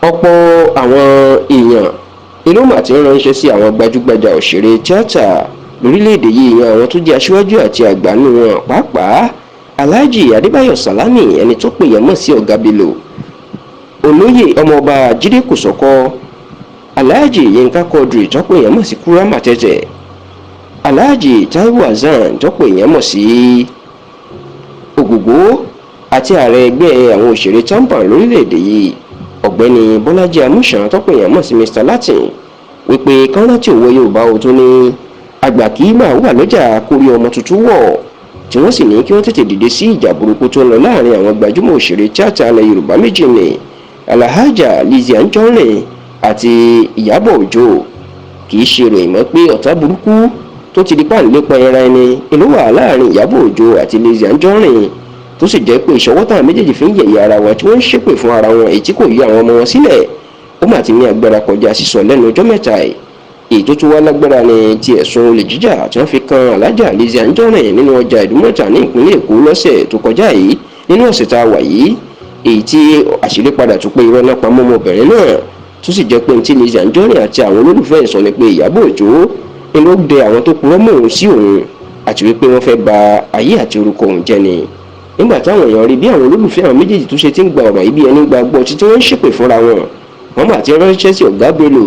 Ọ̀pọ̀ àwọn èèyàn ló mà ti ń ránṣẹ́ sí àwọn gbajúgbajà òṣèré tíátà lórílẹ̀‐èdè yìí, yan àwọn tó jẹ́ aṣíwájú àti àgbà nínú wọn, pàápàá Alhaji Adébáyọ̀ Salami, ẹni tó pè yẹn mọ̀ sí Ọ̀gá Bello, Olóyè Ọmọọba Jídé Kòsọ́kọ́, Alhaji Yínká Quadri tó pè yẹn mọ̀ sí Kurama Tẹ́tẹ́, Alhaji Taiwo Hassan tó pè yẹn mọ̀ sí Ògògó, àti ààrẹ ẹgbẹ́ àwọn òṣèré TAMPAN lórílẹ̀‐èdè yìí, Ọ̀gbẹ́ni Bọ́lájí Amúsàn tó pè yẹn mọ̀ sí Mr Latin, wípé kán rántí òwe Yorùbá o tó ní àgbà kì í máa wà lọ́jà kórí ọmọ tuntun wọ̀, tí wọ́n sì ní kí wọ́n tètè dìde sí ìjà burúkú tó ń lọ láàrin àwọn gbajúmọ̀ òṣèré tíátà ilẹ̀ Yorùbá méjì ní, Alhaja Lizzy Anjorin àti Ìyábọ̀ Òjó. Kì í ṣe ìròyìn mọ́ pé ọ̀tá burúkú tó ti di páńlépa ẹran ẹni ìlú wà láàrin Ìyábọ̀ Òjó àti Lizzy Anjorin, tó sì jẹ́ pé ìṣọwọ́ táwọn méjèèjì fi ń yẹ̀yẹ́ ara wọn, tí wọ́n ń ṣépè fún ara wọn, èyí tí kò yí àwọn ọmọ wọn sílẹ̀, ó mà ti ní agbára kọjá sísọ lẹ́nu ọjọ́ mẹ́ta ẹ̀. Èyí tó tún wá lágbára ni ti ẹ̀sùn olè jíjà tí wọ́n fi kan Alhaja Lizzy Anjorin nínú ọjà Ìdúmọ̀tà ní ìpínlẹ̀ Èkó lọ́sẹ̀ tó kọjá yìí, nínú ọ̀sẹ̀ tá a wà yìí, èyí tí àṣírí padà tún pé irọ́ náà pamọ́ ọmọbìnrin náà, tó sì jẹ́ pé tí Lizzy Anjorin àti àwọn olólùfẹ́ ẹ̀ sọ ni pé Ìyábọ̀ Òjó ni ló dẹ àwọn tó purọ́ mọ́ òun sí òun, àti wípé wọ́n fẹ́ ba ayé àti orúkọ òun jẹ́ ni. Nígbà táwọn èèyàn rí bí àwọn olólùfẹ́ àwọn méjèèjì tó ṣe ti ń gba ọ̀rọ̀ yìí bí ẹni gba gbọ́ títí wọ́n ń ṣépè fúnra wọn, wọ́n mà ti ránṣẹ́ sí Ọ̀gá Bello,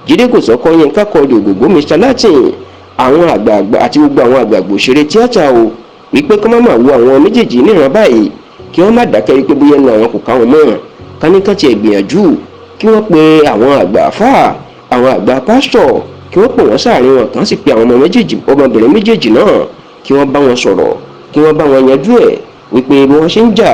Jídé Kòsọ́kọ́, Yínká Quadri, Ògògó, Mr Latin, àwọn àgbààgbà àti gbogbo àwọn àgbààgbà òṣèré tíátà o, wípé kọ́ má máa wo àwọn méjèèjì níran báyìí, kí wọ́n má dákẹ́ wípé bóyá ẹnu àwọn kò ká wọn mọ́. Káníkàn tiẹ̀ gbìyànjú kí wọ́n pe àwọn àgbà àfáà, àwọn àgbà pásítọ̀, kí wọ́n pè wọ́n sáàrin wọn, kàn sì pe àwọn ọmọ méjèèjì, ọmọbìnrin méjèèjì náà, kí wọ́n bá wọn sọ̀rọ̀, kí wọ́n bá wọn yanjú ẹ̀, wípé bí wọ́n ṣe ń jà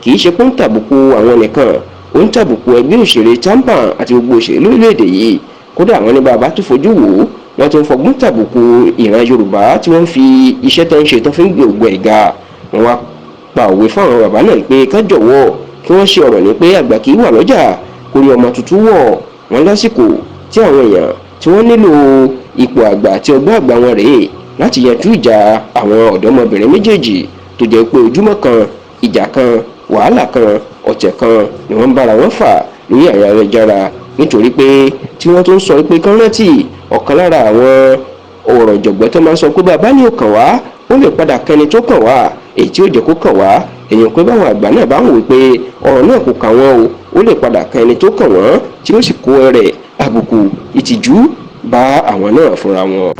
kì í ṣe pé ń tàbùkù àwọn nìkan, ó ń tàbùkù ẹgbẹ́ òṣèré TAMPAN àti gbogbo òṣèré lórílẹ̀‐èdè yìí. Kódà, àwọn ní bàbá tó fojú wò ó, wọ́n tún fọgbọ́n tàbùkù ìran Yorùbá tí wọ́n fi iṣẹ́ tó ń ṣe tó fi ń gbé ògùn ẹ̀ga. Wọn wá pa òwe fún àwọn bàbá náà pé ká jọ̀wọ́ kí wọ́n ṣe ọ̀rọ̀ ní pé àgbà kì í wà lọ́jà kórí ọmọ tuntun wọ̀. Wọ́n lásìkò tí àwọn èèyàn tí wọ́n nílò ipò àgbà àti ọgbọ́n àgbà wọn rèé láti yanjú ìjà àwọn ọ̀dọ́mọbìnrin méjèèjì, tó jẹ́ pé ojúmọ́ kan, ìjà kan, wàhálà kan, ọ̀tẹ̀ kan ni wọ́n ń bára wọn fà lórí ayélujára, nítorí pé tí wọ́n tún sọ pé kán rántí ọ̀kan lára àwọn ọ̀rọ̀ jọ̀gbọ́n tó máa ń sọ pé bàbá ní ò kàn wá, ó lè padà kẹni tó kàn wá, èyí tí ó jẹ́ kó kàn wá. Èèyàn pé báwọn àgbà náà bá ń wò pé ọ̀rọ̀ náà kò kà wọ́n o, ó lè padà kan ẹni tó kàn wọ́n, tí ó sì kó ẹrẹ̀ àbùkù, ìtìjú bá àwọn náà fúnra wọn.